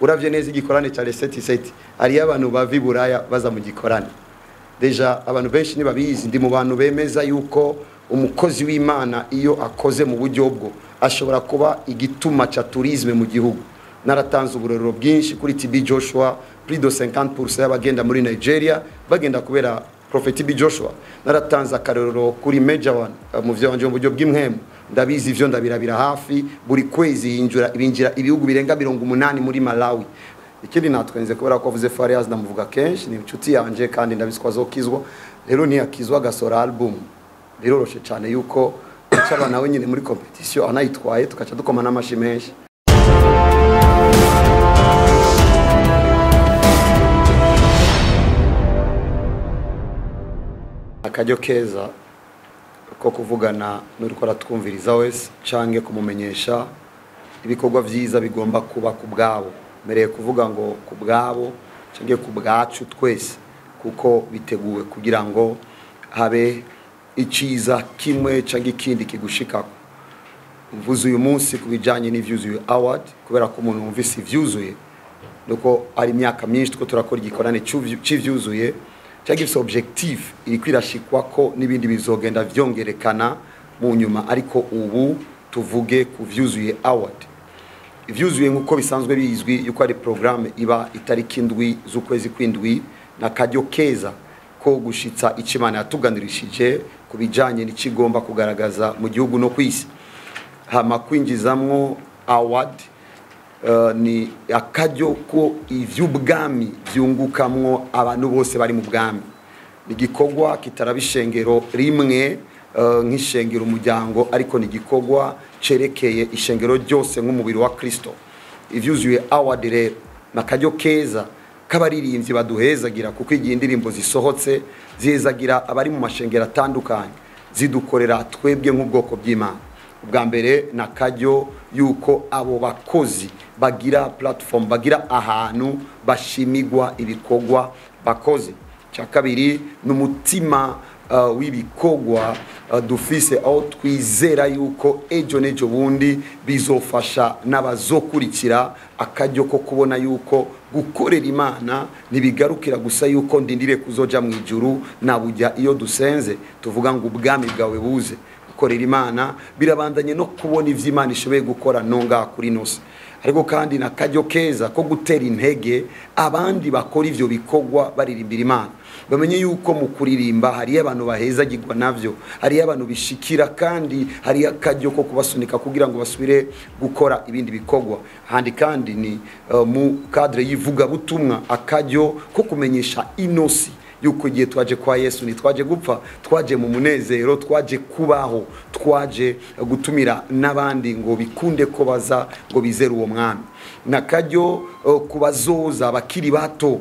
Uravye neza igikorane ca Reseti Seti, hariyo abantu bava i Buraya baza mu gikorane. Déjà abantu benshi ntibabizi, ndi mu bantu bemeza yuko umukozi w'Imana iyo akoze mu buryo bwo ashobora kuba igituma ca tourisme mu gihugu. Naratanze uburorero bwinshi kuri TB Joshua, plus de 50% y'abagenda muri Nigeria bagenda kubera Prophet TB Joshua. Naratanze akarorero kuri Major One mu vyo wanje mu buryo bw'impwemu, ndabizi ivyo ndabirabira hafi, buri kwezi yinjura ibinjira ibihugu birenga 80 muri Malawi. Ikindi natwenze kubera ko avuze Farias, ndamuvuga kenshi, ni inshuti yanje kandi ndabiswa zokizwa. Rero ntiyakizwa agasora album, biroroshe cyane yuko acaba nawe nyine muri competition anayitwaye, tukaca dukoma n'amashi menshi. Akaryo keza ko kuvugana n'uriko aratwumviriza wese canke kumumenyesha ibikorwa vyiza bigomba kuba ku bwabo. Mereye kuvuga ngo ku bwabo canke ku bwacu twese, kuko biteguwe kugira ngo habe iciza kimwe canke ikindi kigushikako. Mvuze uyu munsi ku bijanye n'ivyuzuye award, kubera ko umuntu wumvise ivyuzuye nuko ari imyaka myinshi two turakora igikorane c'ivyuzuye cyangwa ifise objectif iri kwirashikwa ko n'ibindi bizogenda vyongerekana mu nyuma, ariko ubu tuvuge ku vyuzuye award. Ivyuzuye nkuko bisanzwe bizwi yuko ari programme iba itariki 7 z'ukwezi kw'indwi, na karyo keza ko gushitsa icimana yatuganirishije ku bijanye n'ikigomba kugaragaza mu gihugu no kwisi. Hama kwinjizamwo award ni akaryo ko ivy'ubwami vyungukamwo abantu bose bari mu bwami. Ni igikorwa kitaraba ishengero rimwe nk'ishengero umuryango, ariko ni igikorwa cerekeye ishengero ryose nk'umubiri wa Kristo. Ivyuzuye award rero ni akaryo keza k'abaririmbyi baduhezagira, kuko igihe indirimbo zisohotse zihezagira abari mu mashengero atandukanye, zidukorera twebwe nk'ubwoko bw'Imana. Ubwa mbere ni akaryo yuko abo bakozi bagira platform, bagira ahantu bashimigwa ibikorwa bakoze. Cya kabiri ni umutima w'ibikorwa dufise, aho twizera yuko ejo n'ejo bundi bizofasha n'abazokurikira, akaryo ko kubona yuko gukorera Imana ntibigarukira gusa yuko ndindire kuzoja mu ijuru nabujya iyo dusenze tuvuga ngo ubwami bwawe buze. Gukorera Imana birabandanye no kubona ivyo Imana ishoboye gukora nonga kuri nose. Ariko kandi na karyo keza ko gutera intege abandi bakora ivyo bikorwa baririmbira Imana, bamenye yuko mu kuririmba hari abantu bahezagirwa navyo, hari abantu bishikira, kandi hari akaryo ko kubasunika kugira ngo basubire gukora ibindi bikorwa. Handi kandi ni mu cadre yivuga butumwa, akaryo ko kumenyesha inosi yuko igihe twaje kwa Yesu ntitwaje gupfa, twaje mu munezero, twaje kubaho, twaje gutumira n'abandi ngo bikunde ko baza ngo bizere uwo mwami. Nakaryo kubazoza abakiri bato,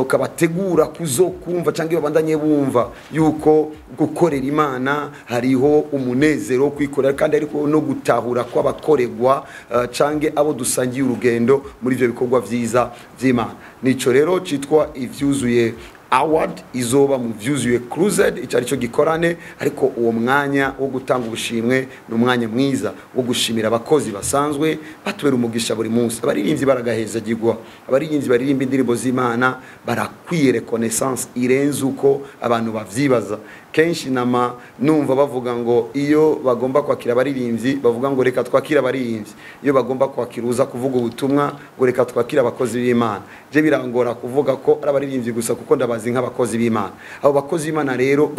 kabategura kuzokumva cyangwa babandanye bumva yuko gukorera Imana hariho umunezero wo kwikorera, kandi ariko no gutahura kw'abakoregwa canke abo dusangiye urugendo muri ivyo bikorwa vyiza vy'Imana. Nico rero citwa ivyuzuye award izoba mu vyuzuye crusade, icyo aricyo gikorane, ariko uwo mwanya wo gutanga ubushimwe ni umwanya mwiza wo gushimira abakozi basanzwe batubera umugisha buri munsi. Abaririmbyi baragahezagirwa, abaririmbyi baririmba indirimbo z'Imana barakwiye reconnaissance irenze uko abantu bavyibaza. Kenshi nama numva bavuga ngo iyo bagomba kwakira abaririmbyi bavuga ngo reka twakira abaririmbyi, iyo bagomba kwakira uza kuvuga ubutumwa ngo reka twakira abakozi b'Imana. Je birangora kuvuga ko ari abaririmbyi gusa, kuko ndabazi nk'abakozi b'Imana. Abo bakozi b'Imana rero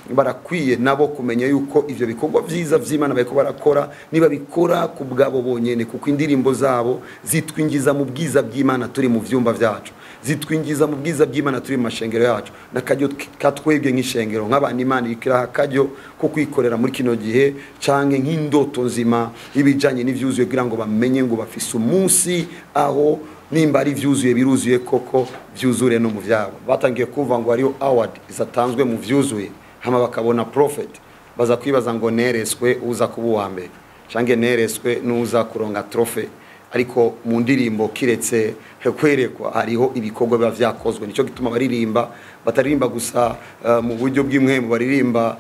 barakwiye nabo kumenya yuko ivyo bikorwa vyiza vy'Imana bariko barakora niba bikora ku bwabo bonyene, kuko indirimbo zabo zitwinjiza mu bwiza bw'Imana turi mu vyumba vyacu, zitwinjiza mu bwiza bw'Imana turi mu mashengero yacu. Nakaryo katwebwe nk'ishengero nk'abana Imana ikiraha akaryo ko kwikorera muri kino gihe canke nk'indoto nzima ibijanye n'ivyuzuye, kugira ngo bamenye ngo bafise umunsi aho nimba ari vyuzuye biruzuye koko vyuzure no mu vyabo. Batangiye kumva ngo hariyo award zatanzwe mu vyuzuye, hama bakabona prophet, baza kwibaza ngo nereswe uza kuba uwa mbere canke nereswe nuza kuronga trophy. Ariko mu ndirimbo kiretse kwerekwa hariho ibikorwa biba vyakozwe. Nico gituma baririmba bataririmba gusa mu buryo bw'imwemu, baririmba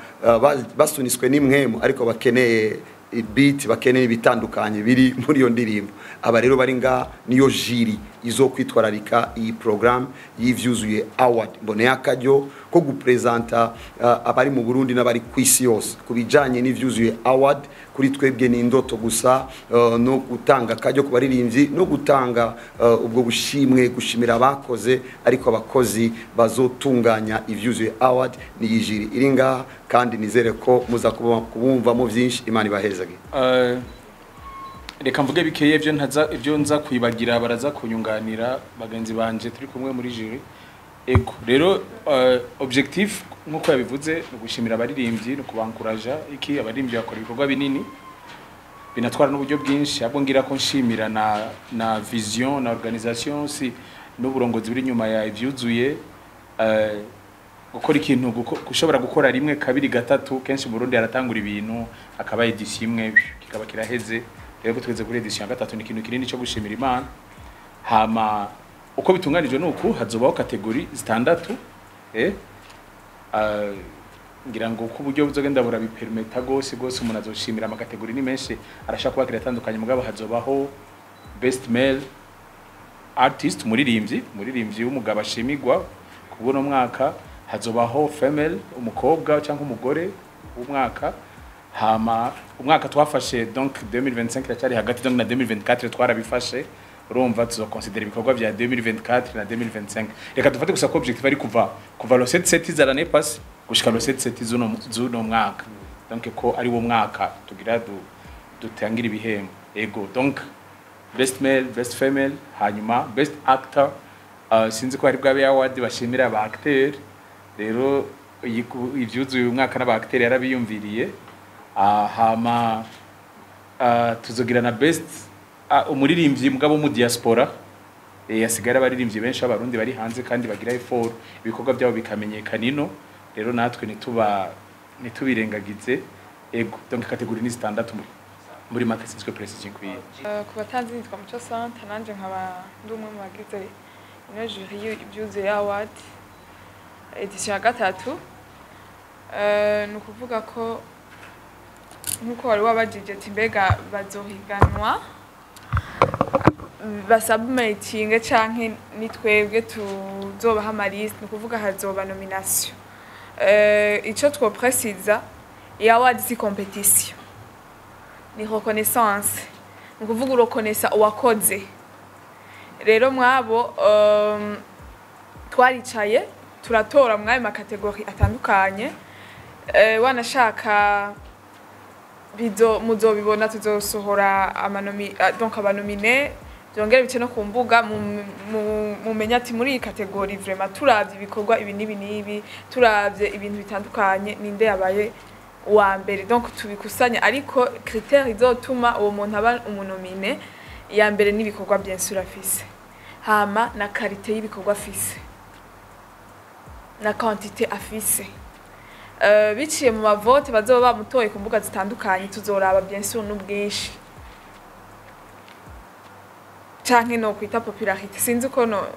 basuniswe n'imwemu, ariko bakeneye Beat, bakeneye ibitandukanye biri muri iyo ndirimbo. Aba rero bari nga niyo jury izo kwitwararika iyi programme y'Ivyuzuye Award. Mboneye akaryo ko gupresenta abari mu Burundi n'abari ku isi yose ku bijanye n'Ivyuzuye Award. Kuri twebwe ni indoto gusa no gutanga akaryo ku baririmbyi no gutanga ubwo bushimwe, gushimira abakoze, ariko abakozi bazotunganya Ivyuzuye Award ni iyi jury iri ngaha, kandi nizere ko muza kubumvamo vyinshi. Imana ibahezage. Reka mvuge bikeye, ivyo ntaza, ivyo nza kwibagira baraza kunyunganira bagenzi banje turi kumwe muri jury. Ego rero, objectif nkuko yabivuze ni ugushimira abaririmbyi no kubankuraja. Iki abaririmbyi bakora ibikorwa binini binatwara n'uburyo bwinshi. Ahubwo ngira ko nshimira na vision na organisation si n'uburongozi buri inyuma ya Ivyuzuye. Gukora ikintu, gushobora gukora rimwe, kabiri, gatatu, kenshi mu Burundi haratangura ibintu akaba édition imwe kikaba kiraheze. Rero ko tugeze kuri édition ya gatatu ni ikintu kinini cyo gushimira Imana. Hama uko bitunganijwe nuku hazobaho catégories zitandatu. Ngira ngo uko uburyo buzogenda burabipermeta gose gose umuntu azoshimira, ama catégories ni menshi, arashaka kuba kiratandukanye, mugabo hazobaho best male artist, umuririmbyi w'umugabo ashimigwa kubwo mwaka, hazobaho female, umukobwa cyangwa umugore w'umwaka. Hama umwaka twafashe, donc 2025 iracyari hagati, donc na 2024 twarabifashe. Urumva tuzoconsidera ibikorwa vya 2024 na 2025. Reka dufate gusa ko objectif ari kuva le 7 7 za l'année passée gushika le 7 7 zuno mwaka, donc ko ari wo mwaka tugira dutangira ibihembo. Ego, donc best male, best female, hanyuma best actor. Sinzi ko hari bwabe award bashimira aba acteur. Rero Ivyuzuye uyu mwaka n'aba acteur yarabiyumviriye. Hama tuzogira na best umuririmbyi mugabo mu diaspora. Hasigara abaririmbyi benshi b'Abarundi bari hanze kandi bagira effort, ibikorwa byabo bikamenyekana ino. Rero natwe ntitubirengagize. Ego, donc catégories ni zitandatu muri make, sinzwe précision ikwiye. Ku batanzi nitwa Muco Santa, nanje nkaba ndi umwe mu bagize ino jury Ivyuzuye Award édition ya gatatu. Ni ukuvuga ko nk'uko wari wabajije ati mbega bazohiganwa basubmitinge canke ni twebwe tuzobaha ama listes, ni ukuvuga hazoba nomination. Ico twopresiza, iyi award si compétition, ni reconnaissance. Ni ukuvuga urokonesa uwakoze. Rero mwabo twaricaye turatora mwayo ma catégories atandukanye. Wanashaka bizo muzobibona, tuzosohora donc aba nominés, byongere bice no ku mbuga, mumenye ati muri iyi catégorie vraiment turavye ibikorwa ibi n'ibi n'ibi, turavye ibintu bitandukanye, ninde yabaye uwa mbere. Donc tubikusanye, ariko critère izotuma uwo muntu aba umu nominé, iya mbere n'ibikorwa bien sûr afise, hama na qualité y'ibikorwa afise na quantité afise. Biciye mu ma votes bazoba bamutoye ku mbuga zitandukanye, tuzoraba bien sûr n'ubwinshi canke no kwita popularité, sinzi uko no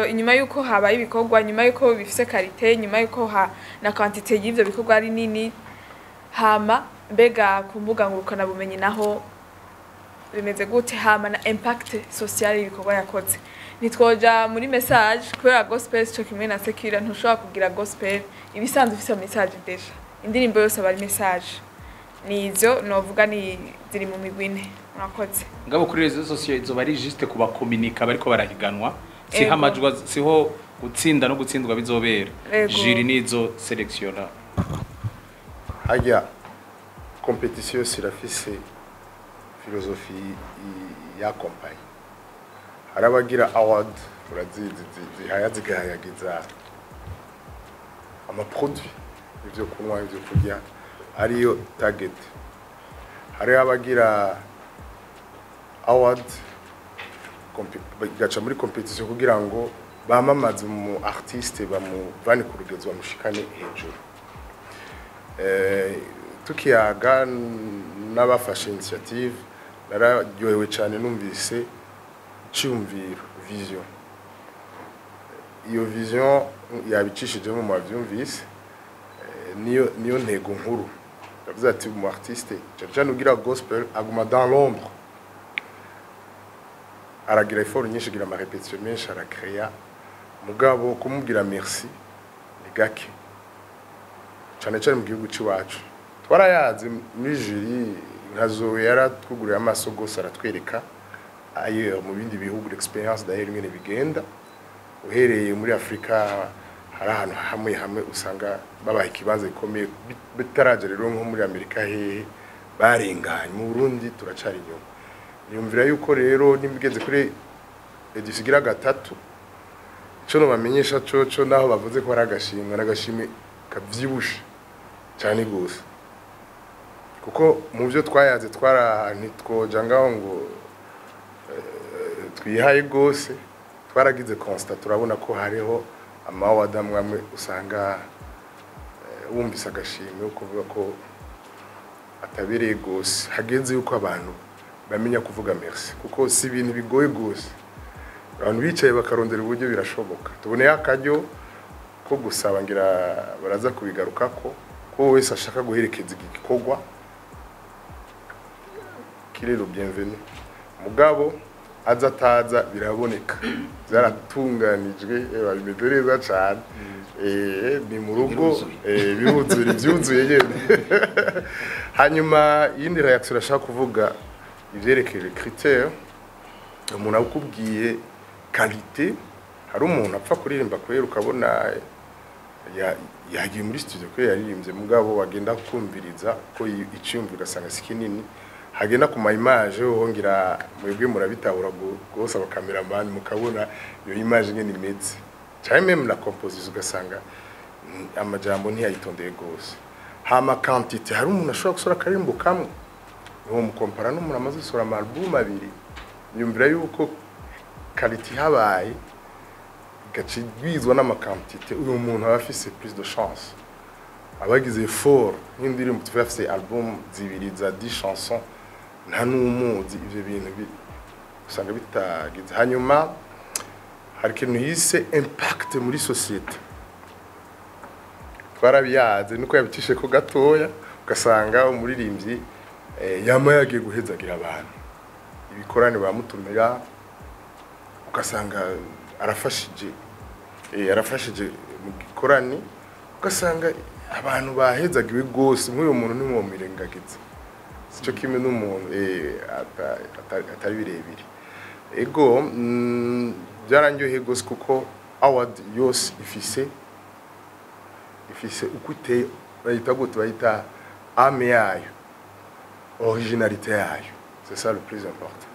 inyuma yuko habaye ibikorwa, nyuma yuko bifise qualité, nyuma yuko na quantité y'ivyo bikorwa ari nini, hama mbega ku mbuga ngurukana bumenyi naho bimeze gute, hama na impact social y'ibikorwa yakoze. Ntitwoja muri message kubera gospel cyo kimwe na séculaire, ntushobora kugira gospel ibisanzwe ufise message déjà, indirimbo yose aba ari message. Nizo novuga ni ziri mu migwi ine. Murakoze. Ngabo kuri réseaux sociaux izoba ari juste kubakominika bariko barahiganwa, siho amajwi, siho gutsinda no gutsindwa bizobera. Jury nizo sélectionna. Harya compétition yose irafise philosophie ya compagnie. Hari abagira award, urazizi, zihaya zigahayagiza ama produits, ibyo kunywa, ibyo kurya, ariyo target. Hariho abagira award igaca muri compétition kugira ngo bamamaze umu artiste, bamuvane ku rugezo bamushikane hejuru. Tukiyaga n'abafashe initiative, nararyohewe cyane numvise icyumviro, vision. Iyo vision yabicishijemo, mu bavyumvise, niyo ntego nkuru. Yavuze ati umu artiste cyane cyane ugira gospel aguma dans l'ombre, aragira effort nyinshi, agira ama répétition menshi, arakreya, mugabo kumubwira merci ni gake, cyane cyane mu gihugu cy'iwacu. Twarayazi muri jury, nka Zoe yaratwuguriye amaso gose, aratwereka ailleurs mu bindi bihugu, l'expérience d'ailleurs ingene bigenda. Uhereye muri Afrika, hari ahantu hamwe hamwe usanga babaha ikibanza gikomeye, bitaraje rero nko muri Amerika hehe barenganye. Mu Burundi turacari inyuma. Niyumvira yuko rero nimbigenze kuri édition igira gatatu, ico nobamenyesha coco, naho bavuze ko ari agashimwe, ari agashimwe kavyibushe cyane gose, kuko mu byo twayaze twara ntitwoja ngaho ngo twihaye gose. Twaragize constat, turabona ko hariho ama award amwe amwe usanga wumvise agashimwe kuvuga ko atabereye gose. Hageze yuko abantu bamenya kuvuga merci, kuko si ibintu bigoye gose. Abantu bicaye bakarondera uburyo, birashoboka. Tuboneye akaryo ko gusaba, ngira baraza kubigarukako, ko wese ashaka guherekeza iki gikorwa qu'il est le bienvenu. Mugabo aza ataza biraboneka, byaratunganijwe, bimeze neza cyane. Ni mu rugo. Biruzuye. Biruzuye, byuzuye nyene. Hanyuma iyindi réaction ashaka kuvuga ivyerekeye les critères, umuntu akubwiye qualité, hari umuntu apfa kuririmba kubera ukabona yagiye muri studio ko yaririmbye, mugabo wagenda kumviriza ko iciyumviro ugasanga si kinini. Hagenda ku ma image hongera mwebwe murabitahura rwose, aba cameraman, mukabona iyo image ngene imeze, cyane même la composition ugasanga amajambo ntiyayitondeye rwose. Hama quantité, hari umuntu ashobora gusora akarimbo kamwe, niwo mukompara n'umuntu amaze gusohora ama album abiri. Yumvira yuko qualité habaye igaca igwizwa n'ama quantité, uyu muntu aba afise plus de chance, abagize effort nk'indirimbo tuvuye afise album zibiri za 10 chansons nta n'umuzi, ivyo bintu usanga bitagize. Hanyuma hari ikintu yise impact muri société, twarabiyaze nuko yabicishe ko gatoya, ugasanga umuririmbyi yama yagiye guhezagira abantu, ibikorane bamutumira, ugasanga arafashije, arafashije mu gikorani, ugasanga abantu bahezagiwe rwose. Nk'uyu muntu ntimwomirengagiza, sico kimwe n'umuntu atari birebire. Ego, byarangiye gose, kuko award yose ifise uko iteye, bayita gute, bayita âme yayo, originalité yayo, c'est ça le plus important.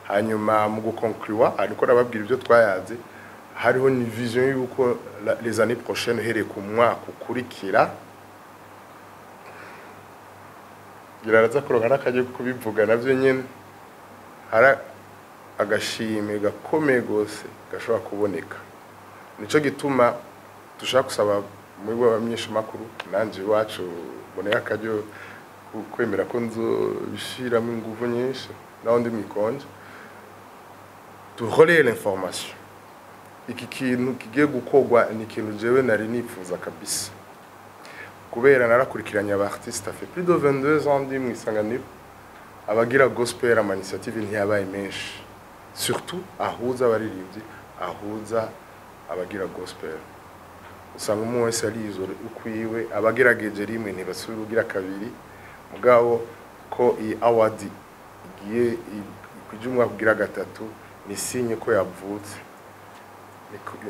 Hanyuma mu guconclure, ariko nababwira ibyo twayaze, hariho ni vision yuko les années prochaines, uhereye ku mwaka ukurikira, ngira araza kuronka n'akajya kubivuga navyo nyene, hari agashimwe gakomeye gose gashobora kuboneka. Nico gituma dushaka gusaba muri bo abamenyeshamakuru, nanje iwacu mboneye akaryo kwemera ko nzobishiramo inguvu nyinshi naho ndi mwikonje, turelaye l'information. Iki kintu kigiye gukorwa ni ikintu jewe nari nifuza kabisa, kubera narakurikiranye aba artiste, fait plus de 22 ans ndi mwisanganiro, abagira gospel ama initiative ntiyabaye menshi, surtout ahuza abaririmbyi, ahuza abagira gospel. Usanga umwe wese arizore ukwiwe, abagerageje rimwe ntibasubira ugira kabiri. Mugabo ko iyi award igiye kuja umwaka ugira gatatu, ni signe ko yavutse.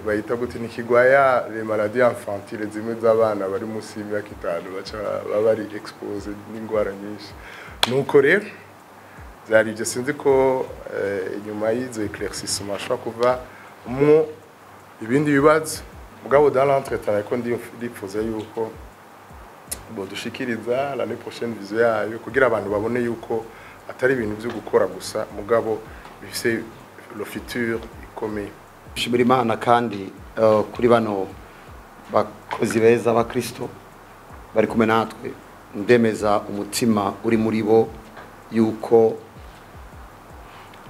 Bayita gute, nikigwaya les maladies infantiles zimwe z'abana bari munsi y'imyaka 5, baca baba bari exposé n'ingwara nyinshi. Nuko rero byari ibyo. Sinzi ko inyuma y'izo éclaircissement ashobora kuva mwo ibindi bibazo, mugabo dans l'entretien ariko ndipfuza yuko bodushikiriza l'année prochaine vision yayo, kugira abantu babone yuko atari ibintu byo gukora gusa, mugabo bifise le futur ikomeye. Shimira Imana kandi kuri bano bakozi beza ba Kristo bari kumwe natwe. Ndemeza umutima uri muri bo yuko,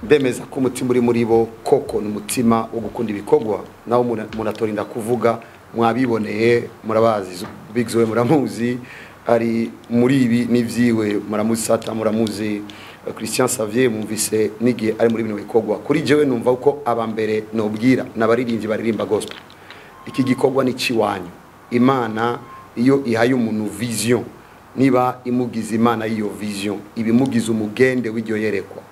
ndemeza ko umutima uri muri bo koko ni umutima wo gukunda ibikorwa. Naho umuntu atorinda kuvuga, mwabiboneye, murabazi, Big Zoe muramuzi. Ari muri ibi n'ivyiwe, muramuzi Sata, muramuzi Christian Xavier, mumvise n'igihe ari muri bino bikorwa. Kuri jewe numva ko aba mbere nobwira n'abaririmbyi baririmba gospel. Iki gikorwa ni ciwanyu. Imana iyo ihaye umuntu vision, niba imugize Imana y'iyo vision, ibimugize umugende w'iryo yerekwa.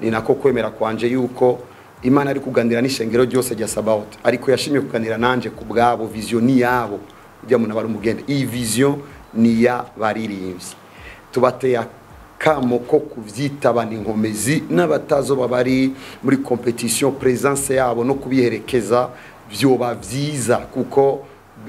Ni nako kwemera kwanje yuko Imana ari kuganira n'ishengero ryose rya Sabaoth, ariko yashimye kuganira nanje ku bwabo. Vision ni yabo, ujya muntu abari umugende. Iyi vision ni ya baririmbyi. Tubateye akamo ko kuvyitabana inkomezi, n'abatazoba bari muri compétition, présence yabo no kubiherekeza vyoba vyiza, kuko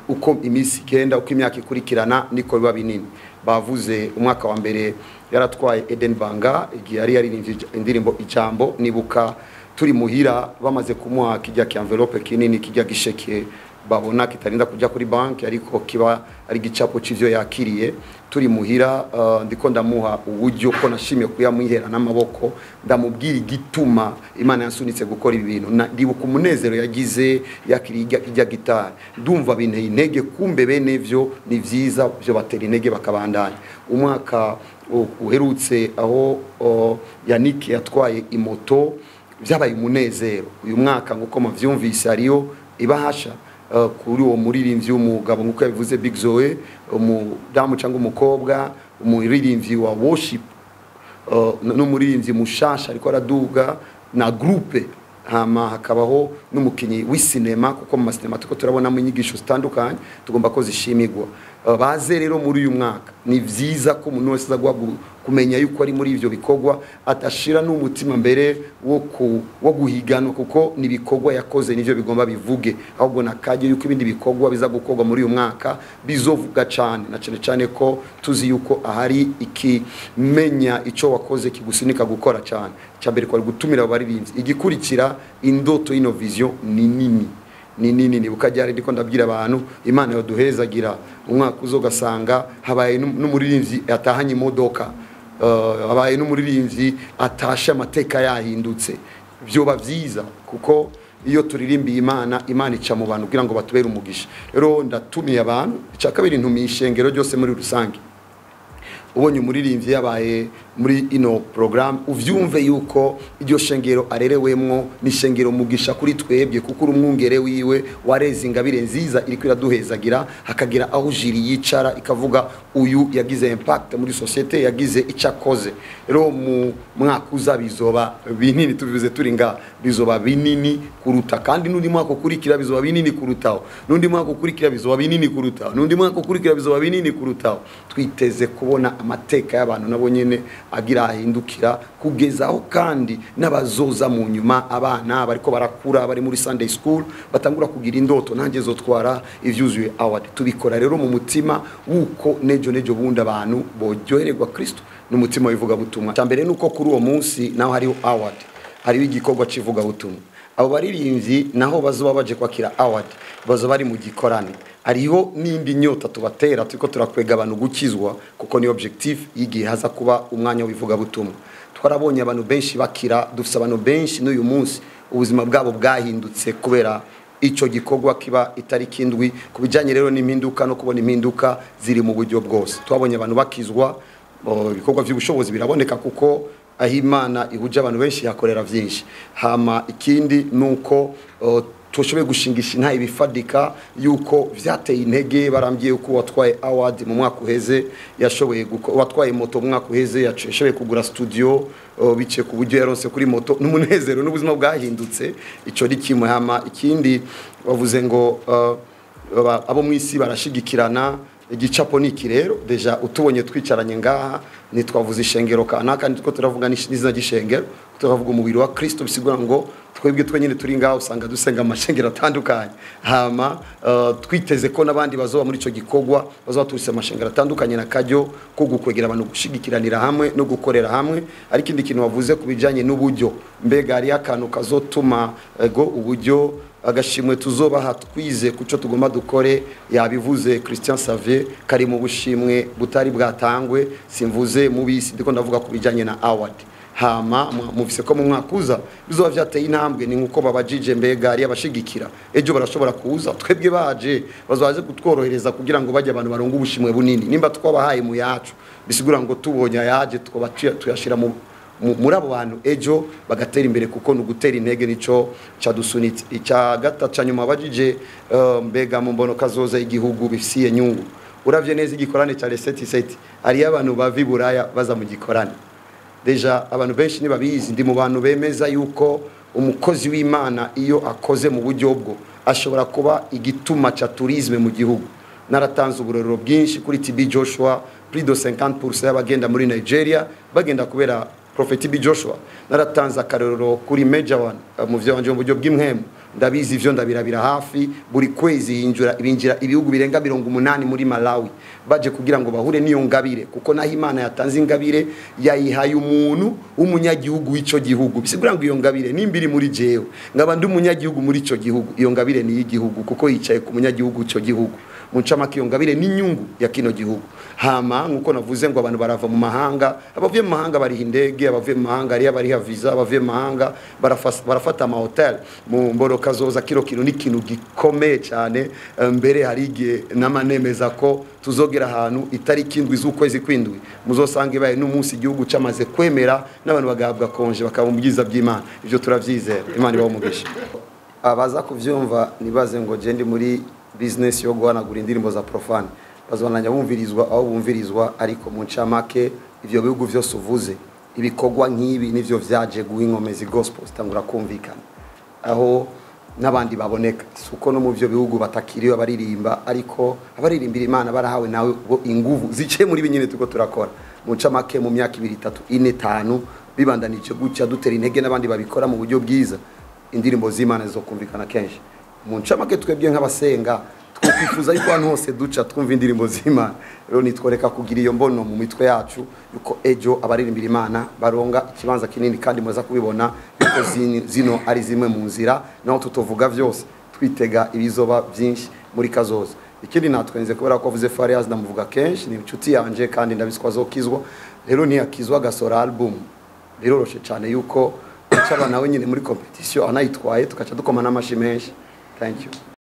uko iminsi igenda, uko imyaka ikurikirana, niko biba binini. Bavuze umwaka wa mbere yaratwaye Eden Banga, igihe yari yaririmbye indirimbo Ijambo. Nibuka turi muhira bamaze kumuha kijya ki enveloppe kinini, kijya gisheke babona kitarinda kujya kuri banki, ariko kiba ari gicapo c'ivyo yakiriye. Turi muhira, ndiko ndamuha uburyo ko nashimye kuyamwihera n'amaboko, ndamubwira igituma Imana yansunitse gukora ibi bintu. Ndibuka umunezero yagize yakiriye ijya gitari. Ndumva binteye intege, kumbe bene vyo ni vyiza, byo batera intege bakabandanya. Umwaka uherutse aho Yannick yatwaye imoto, byabaye umunezero. Uyu mwaka, nguko muvyumvise, hariyo ibahasha kuri uwo muririmbyi w'umugabo, nkuko yabivuze Big Zoe, umudamu cyangwa umukobwa, umuririmbyi wa worship, n'umuririmbyi mushasha ariko araduga na groupe. Hama hakabaho n'umukinyi w'isinema, kuko mu masinema tuko turabonamo inyigisho zitandukanye tugomba ko zishimigwa. Baze rero muri uyu mwaka. Ni vyiza ko umuntu wese aza kumenya yuko ari muri ivyo bikorwa, atashira n'umutima mbere wo guhiganwa, kuko ni ibikorwa yakoze nivyo bigomba bivuge. Ahubwo nakajye yuko ibindi bikorwa biza gukorwa muri uyu mwaka bizovuga cane, na cane cane ko tuzi yuko ahari ikimenya ico wakoze kigusunika gukora cane. Icyambere kwari gutumira abaririmbyi. Igikurikira, indoto y'ino vision ni nini, ni nini. Nibuka ryari ndiko ndabwira abantu, Imana yoduhezagira umwaka uzogasanga habaye n'umuririmbyi atahanye imodoka, habaye n'umuririmbyi atashe amateka yahindutse. Byoba vyiza, kuko iyo turirimbiye Imana, Imana ica mu bantu kugira ngo batubere umugisha. Rero ndatumiye abantu. Icya kabiri, ntumiye ishengero ryose muri rusange. Ubonye umuririmbyi yabaye muri ino programme, uvyumve yuko iryo shengero arerewemwo ni shengero mugisha kuri twebwe, kuko uri umwungere wiwe wareze ingabire nziza iriko iraduhezagira, hakagira aho jury yicara ikavuga: "Uyu yagize impact muri société, yagize icyo akoze." Rero mu mwaka uza bizoba binini, tubivuze turi nga, bizoba binini kuruta, kandi n'undi mwaka ukurikira bizoba binini kurutaho, n'undi mwaka ukurikira bizoba binini kurutaho, n'undi mwaka ukurikira bizoba binini kurutaho. Twiteze kubona amateka y'abantu nabo nyene agira ahindukira kugezaho, kandi n'abazoza mu nyuma, abana bariko barakura bari muri Sunday school, batangura kugira indoto: "Nanjye zotwara ivyuzuye award." Tubikora rero mu mutima wuko nejo nejo bundi abantu boryohererwa Kristo n'umutima w'ivugabutumwa. Cyambere nuko kuri uwo munsi naho hariho award, hariho igikorwa c'ivugabutumwa. Abo baririmbyi naho bazoba baje kwakira award, bazoba bari mu gikorane. Hariho n'indi nyota tubatera, turiko turakwega abantu gukizwa, kuko ni objectif y'igihe haza kuba umwanya w'ivugabutumwa. Twarabonye abantu benshi bakira, dufise abantu benshi n'uyu munsi ubuzima bwabo bwahindutse kubera ico gikorwa kiba itariki 7. Ku bijanye rero n'impinduka no kubona impinduka ziri mu buryo bwose, twabonye abantu bakizwa. Ibikorwa by'ubushobozi biraboneka, kuko aho Imana ihuje abantu benshi yakorera vyinshi. Hama ikindi nuko tushoboye gushingisha intahe ibifadika yuko vyateye intege. Barambwiye yuko watwaye award mu mwaka uheze yashoboye, watwaye moto mu mwaka uheze yashoboye kugura studio, bice ku buryo yaronse kuri moto, n'umunezero n'ubuzima bwahindutse. Ico ni kimwe. Hama ikindi bavuze ngo abo mwisi barashigikirana. Igicapo ni iki rero: déjà utubonye twicaranye ngaha, ntitwavuze ishengero kanaka, nitwo turavuga n'izina ry'ishengero, turavuga umubiri wa Kristo. Bisigura ngo twebwe twenyine turi ngaha usanga dusenga amashengero atandukanye. Hama twiteze ko n'abandi bazoba muri ico gikorwa bazoba turuse amashengero atandukanye, na kajyo ko gukwegera abantu gushigikiranira hamwe no gukorera hamwe. Ariko ikindi kintu wavuze ku bijanye n'uburyo, mbega hariyo akantu kazotuma ego uburyo agashimwe tuzobaha twize kuco tugomba dukore, yabivuze Christian Xavier, kari mu bushimwe butari bwatangwe. Simvuze mu bisi, ndiko ndavuga ku bijanye na award. Hama mufise ko mu mwaka uza bizoba vyateye intambwe. Ni nkuko babajije mbega ari abashigikira ejo barashobora kuza, twebwe baje bazobaje kutworohereza kugira ngo bajye abantu baronga ubushimwe bunini. Nimba twabahaye mu yacu, bisigura ngo tubonye ayaje twoba tuyashira muri abo bantu ejo bagatera imbere, kuko ni ugutera intege, nico cadusunitse. Icya gatatu ca nyuma bajije, mbega mu mbono kazoza igihugu bifisiye nyungu. Uravye neza igikorane ca Reseti Seti, hariyo abantu bava i Buraya baza mu gikorane. Déjà abantu benshi ntibabizi, ndi mu bantu bemeza yuko umukozi w'Imana iyo akoze mu buryo bwo ashobora kuba igituma ca tourisme mu gihugu. Naratanze uburorero bwinshi kuri TB Joshua, plus de 50% y'abagenda muri Nigeria bagenda kubera Prophet TB Joshua. Naratanze akarorero kuri Major One, mu vyo wanje mu buryo bw'impwemu ndabizi ivyo ndabirabira hafi. Buri kwezi hinjura ibinjira ibihugu birenga 80 muri Malawi baje kugira ngo bahure n'iyo ngabire, kuko naho Imana yatanze ingabire yayihaye umuntu w'umunyagihugu w'ico gihugu. Bisigura ngo iyo ngabire nimba iri muri jewe, nkaba ndi umunyagihugu muri ico gihugu, iyo ngabire ni y'igihugu kuko yicaye ku munyagihugu w'ico gihugu. Mu ncamake iyo ngabire ni inyungu ya kino gihugu. Hama nkuko navuze ngo abantu barava mu mahanga, abavuye mu mahanga bariha indege, abavuye mu mahanga ariya bariha visa, abavuye mu mahanga barafata ama hotel. Mu mboro kazoza kiro kintu ni ikintu gikomeye cyane. Mbere hari igihe n'amanemeza ko tuzogera ahantu itariki 7 z'ukwezi kw'indwi muzosanga ibaye n'umunsi igihugu camaze kwemera n'abantu bagahabwa konje bakaba mu byiza by'Imana. Ivyo turavyizera, Imana ibahe umugisha. Abaza kuvyumva nibaze ngo je ndi muri business yo guhanagura indirimbo za profane, bazobandanya bumvirizwa aho bumvirizwa, ariko mu ncamake ivyo bihugu vyose uvuze ibikorwa nk'ibi nivyo vyaje guha inkomezi gospel zitangura kumvikana aho n'abandi baboneka. Suko no mu byo bihugu batakiriwe abaririmba, ariko abaririmbira Imana barahawe nawe bo inguvu zice muri binyene tuko turakora. Mu ncamake mu myaka 2 3 4 5 bibandanije gutya dutera intege n'abandi babikora mu buryo bwiza, indirimbo z'Imana zizokumvikana kenshi. Mu ncamake twebwe nk'abasenga twokwifuza yuko ahantu hose duca twumva indirimbo z'Imana. Rero nitworeka kugira iyo mbono mu mitwe yacu yuko ejo abaririmbira Imana baronga ikibanza kinini, kandi muza kubibona yuko zino ari zimwe mu nzira, naho tutovuga vyose twitega ibizoba byinshi muri kazoza. Ikindi natwenze kubera ko avuze Farias ndamuvuga kenshi, ni inshuti yanje kandi ndabiswa azokizwa. Rero ntiyakizwa agasora album, biroroshe cyane yuko acaba nawe nyine muri competition anayitwaye tukaca dukoma n'amashi menshi. Thank you.